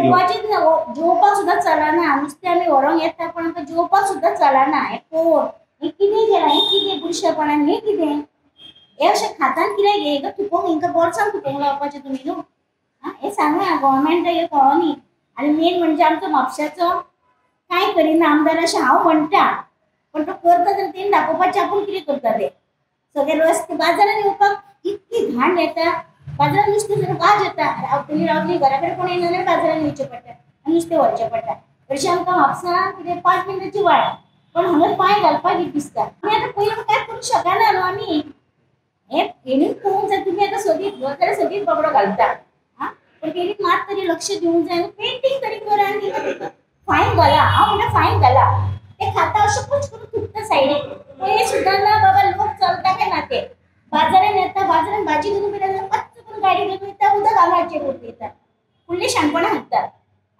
जेवपाचीच ना, जेवपाक सुद्दां चलना. नुस्तें आमी व्हरोंक येता पण आमकां जेवपाक सुद्दां चलना. हें पळोवन हें कितें केलां, हें कितें बुरशेपणान, हें कितें हें अशें खातान कित्याक हें थुकोवंक, हेंकां बोल्सान थुकोवंक लावपाचें तुमी न्हू. आं हें सांगा गव्हर्मेंटाक हें कळोनी. आनी मेन म्हणजे आमचो म्हापशाचो कांय करिना आमदार अशें हांव म्हणटा, पण तो करता जाल्यार तेणी दाखोवपाचें आपूण कितें करता तें. सगळे रस्ते बाजारान येवपाक इतकी घाण येता, बाजारान नुस्तें जाल्यार वाज येता. रावतली रावतली घरा कडेन कोण येना जाल्यार बाजारान येवचें पडटा आनी नुस्तें व्हरचें पडटा. हरशीं आमकां म्हापसा कितें 5 मिनटांची वाट, पण हांगा पांय घालपाक एक दिसता. आमी आतां पयलीं कांय करूंक शकना न्हू आमी. हें हेणीच पळोवंक जाय. तुमी आतां सगळीं जाल्यार सगळीं बाबडो घालता, आं पण तेणी मात तरी लक्ष दिवंक जाय. पेंटींग तरी करा आनी तांकां फायन घाला. हांव म्हणटा फायन घाला. ते खाता अशें कच करून थुकता सायडीक, पळय सुद्दां ना बाबा लोक चलता काय ना ते. बाजारान येता, बाजारान भाजी घेवन पयता जाल्यार पच्च करून गाडी घेवन वयता, उदक आंगाचेर वतयता, फुडले शाणपणां हाडटा.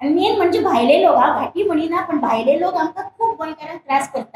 आनी मेन म्हणजे भायले लोक, हांव घाटी म्हणिना पण भायले लोक आमकां खूब गोंयकारांक त्रास करता.